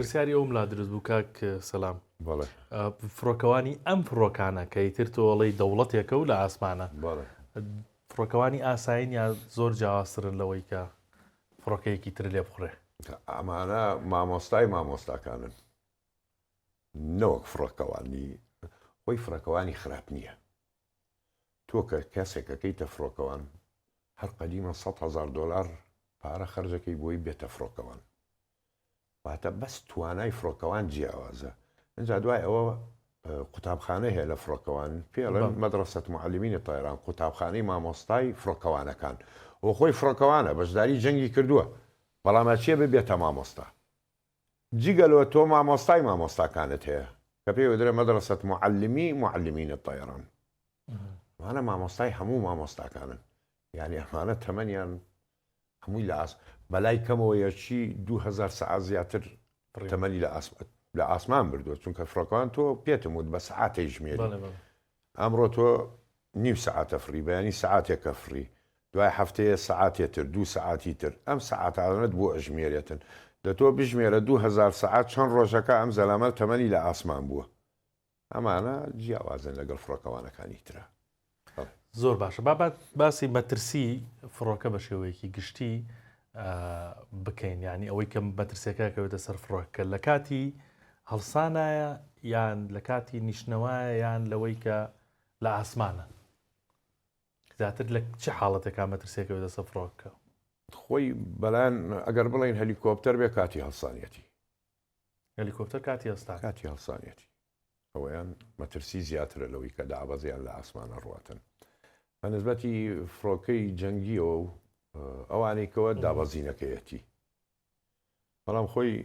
پرسیاری ئەوم لا دروست بوو کاک سەلام. بەڵێ. فڕۆکەوانی ئەم فڕۆکانە کە ئیتر تۆ ئەڵێی دەوڵەتێکە و لە ئاسمانە. بەڵێ. فڕۆکەوانی ئاسایین یا زۆر جیاوازترن لەوەی کە فڕۆکەیەکی تر لێ بخورێ؟ ئەمانە مامۆستای مامۆستاکانن نەوەک فڕۆکەوانی خۆی فڕەکەوانی خراپ نییە. تۆ کە کەسێک ئەکەیتە فڕۆکەوان هەر قەدیمە 100 هەزار دۆلار پارە خەرجەکەی بۆی بێتە فڕۆکەوان واتە بەس توانای فڕۆکەوان جیاوازە ئینجا دوای ئەوە قوتابخانە هەیە لە فڕۆکەوان پێڵێن مەدرەسەت معلمین طیران قوتابخانەی مامۆستای فڕۆکەوانەکان و خۆی فڕۆکەوانە بەشداری جەنگی کردووە بەڵام ئەچێ ببێتە مامۆستا جگە لەوە تۆ مامۆستای مامۆستاکانت هەیە کە پێی ودرێ مەدرەسەت معلمی معلمین الطیران ئەمانە مامۆستای هەموو مامۆستاکانن یعنی ئەمانە تەمەنیان هەمووی لە ئاس بەلای کەمەوە یەکی 2000 سەعات زیاتر تەمەنی لە ئاس لە ئاسمان بردووە چونکە فڕۆکەوان تۆ پێتم وت بە سەعاتەی ژمێری ئەمڕۆ تۆ نیو سەعاتە فڕی بەیانی سەعاتێکە فڕی دوای هەفتەیە سەعاتێ تر دوو سەعاتی تر ئەم سەعاتانەت بۆ ئەژمێرێتن دە تۆ بژمێرە 2000 سەعات چەند ڕۆژەکە ئەم زەلامە تەمەنی لە ئاسمان بووە ئەمانە جیاوازن لەگەڵ فڕۆکەوانەکانی ترا. زۆر باشە با باسی مەترسی فڕۆکە بە شێوەیەکی گشتی بکەین یعنی ئەوەی کە مەترسیەکە کەوێتە سەر فڕۆکە لە کاتی هەڵسانایە یان لە کاتی نیشتنەوەیە یان لەوەی کە لە ئاسمانە زیاتر لە چ حاڵەتێکا مەترسیەکە کەوێتە سەر فڕۆکە؟ خۆی بەلایەن ئەگەر بڵێین هەلیکۆپتەر بێ کاتی هەڵسانیەتی. هەلیکۆپتەر کاتی هەستان. کاتی هەڵسانیەتی. ئەوەیان مەترسی زیاترە لەوەی کە دابەزیان لە ئاسمانە ڕواتن. بە نسبەتی فڕۆکەی جەنگیەوە و ئەوانەی کەوە دابەزینەکەیەتی. بەڵام خۆی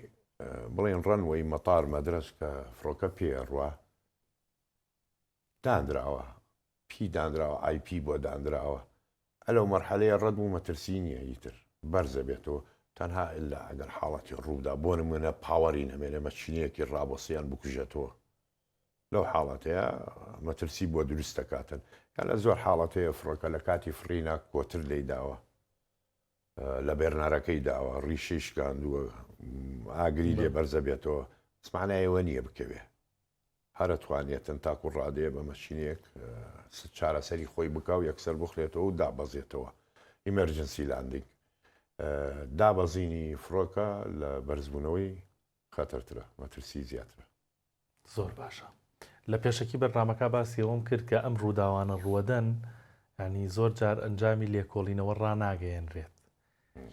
بڵێن ڕەنوەی مەتار مەدرەس کە فڕۆکە پێ ڕوا دانراوە پی دانراوە ئای پی بۆ دانراوە ئەلەو مەرحەلەیە ڕەت بوو مەترسی نییە ئیتر بەرزە بێتەوە تەنها ئللا ئەگەر حاڵەتی ڕووبدا بۆ نمونە پاوەری نەمێنێ مەچینەیەکی ڕابەسیان بکوژێتەوە لەو حاڵەتەیە مەترسی بۆ دروست دەکاتن یان لە زۆر حاڵەتەیە فڕۆکە لە کاتی فڕینا کۆتر لێی داوە لە بێرنارەکەی داوە ڕیشەی شکاندووە ئاگری لێ بەرزە بێتەوە معنای ئەوە نییە بکەوێ هەر ئەتوانێتن تاکو ڕادەیە بە مەشینێک چارەسەری خۆی بکا و یەکسەر بخرێتەوە و دابەزێتەوە emergency landing دابەزینی فڕۆکە لە بەرزبوونەوەی خەتەرترە مەترسی زیاترە. زۆر باشە لە پێشەکی بەرنامەکە باسی ئەوەم کرد کە ئەم ڕووداوانە ڕووەدەن ینی زۆر جار ئەنجامی لێکۆڵینەوە ڕاناگەیەنرێت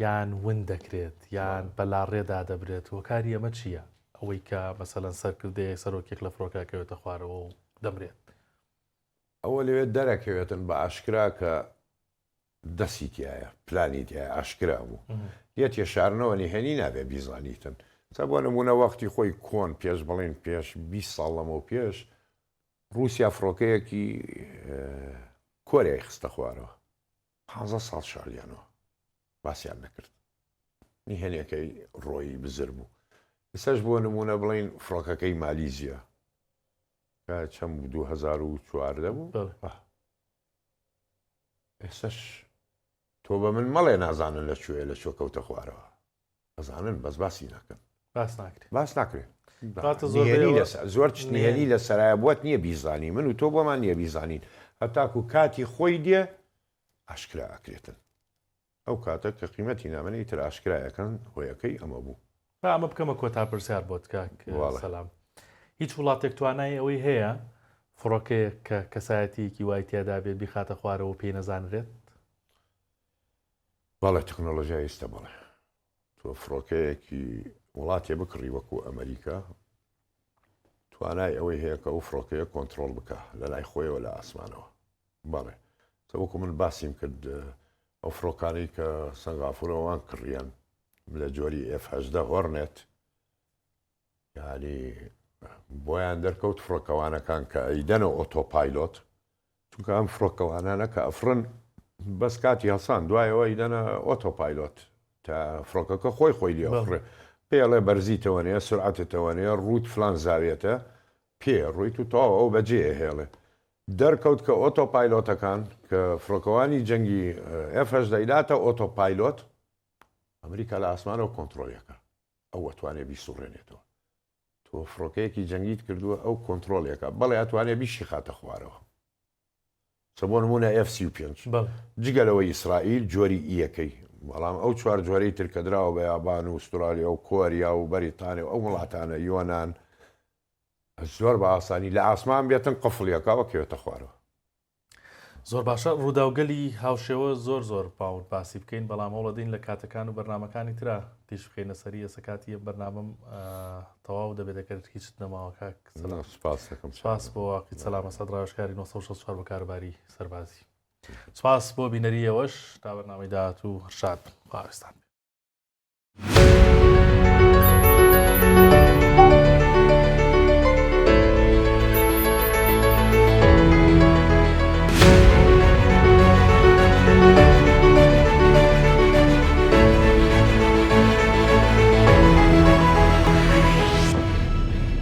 یان ون دەکرێت یان بەلاڕێدا دەبرێت هۆکاری ئەمە چییە؟ ئەوەی کە مەسەلەن سەرکردەیەک سەرۆکێک لە فڕۆکە کەوێتە خوارەوە و دەمرێت. ئەوە لەوێ دەرەکەوێتن بە ئاشکرا کە دەسی تیایە پلانی تیایە ئاشکرا بوو لێت یەشارنەوە نهێنی نابێ بیزانیتن سا بۆ نمونە وەختی خۆی کۆن پێش بڵێن پێش 20 ساڵ لەمەو پێش رووسیا فڕۆکەیەکی کۆریای خستە خوارەوە پانزە ساڵ شاردیانەوە باسیان نەکرد نهێنیەکەی ڕۆیی بزر بوو ئێستاش بۆ نمونە بڵین فڕۆکەکەی مالیزیا کە چەند بوو 2014 بوو ئێستاش تۆ بە من مەڵێ نازانن لە کوێ لە کوێ کەوتە خوارەوە ئەزانن بەس باسی ناکەن. باس ناکرێ. باس ناکرێ. کاتە زۆر نهێنی لەسەر زۆر چ نهێنی لە سەرایە بۆت نییە بیزانی من و تۆ بۆمان نییە بیزانین هەتاکو کاتی خۆی دێ ئاشکرا ئەکرێتن ئەو کاتە کە قیمەتی نامێنێ ئیتر ئاشکرایەکەن هۆیەکەی ئەمە بوو. با ئەمە بکەمە کۆتا پرسیار بۆت کاک سەلام هیچ وڵاتێک توانای ئەوەی هەیە فڕۆکەیەک کە کەسایەتیەکی وای تیادا بێت بیخاتە خوارەوە پێی نەزانرێت؟ بەڵێ تەکنۆلۆژیای ئیستە بەڵێ تۆ فڕۆکەیەکی وڵاتێ بکڕی وەکو ئەمریکا توانای ئەوەی هەیە کە ئەو فڕۆکەیە کۆنتترۆل بکە لە لای خۆیەوە لە ئاسمانەوە بەڵێ وەکو من باسیم کرد ئەو فڕۆکانەی کە سنگافورەوان کڕیان لە جۆری F-18 هۆرنێت یعنی بۆیان دەرکەوت فڕۆکەوانەکان کە ئەیدەنە ئۆتۆپایلۆت چونکە ئەم فڕۆکەوانانە کە ئەفڕن بەس کاتی هەڵسان دوایەوە ئیدەنە ئۆتۆ پایلۆت تا فڕۆکەکە خۆی خۆی لێ ئەفڕێ پێڵێ بەرزیتەوە نیە سرعەتتەوە نیە ڕووت فلان زاویەتە پێ ڕوویت و تەواو ئەو بەجێ ئەهێڵێ دەرکەوت کە ئۆتۆ پایلۆتەکان کە فڕۆکەوانی جەنگی ئێف 18 ئیداتە ئۆتۆ پایلۆت ئەمریکا لە ئاسمانەوە کۆنترۆڵیەکە ئەو ئەتوانێ بیسوڕێنێتەوە. تۆ فڕۆکەیەکی جەنگیت کردووە ئەو کۆنترۆڵێکە بەڵێ ئەتوانێ بیشی خاتە خوارەوە سە بۆ نمونە F35 جگە لەوەی ئیسرائیل جۆری ئیەکەی بەڵام ئەو چوار جۆرەی تر کە دراوە بە یابان و ئوسترالیا و کۆریا و بەریتانیا و ئەو وڵاتانە یۆنان زۆر بە ئاسانی لە ئاسمان بێتن قفڵیەکەوە کەوێتە خوارەوە. زۆر باشە ڕووداوگەلی هاوشێوە زۆر زۆر باوت باسی بکەین بەڵام هەوڵەدەین لە کاتەکان و بەرنمەکانی ترا تیش بخەینە سەری ئێستا کاتی ئەم بەرنامەم تەواو دەبێت دەکرد هیچت نەماوە کاک سەلام سپاس دەکەم سپاس بۆ واقی سەلام ئەسەد ڕاوێژکاری 964 بۆ کاروباری سەربازی سپاس بۆ بینەری ئێوەش تا بەرنامەی داهاتوو هەر شاد بن خواویستان بێ.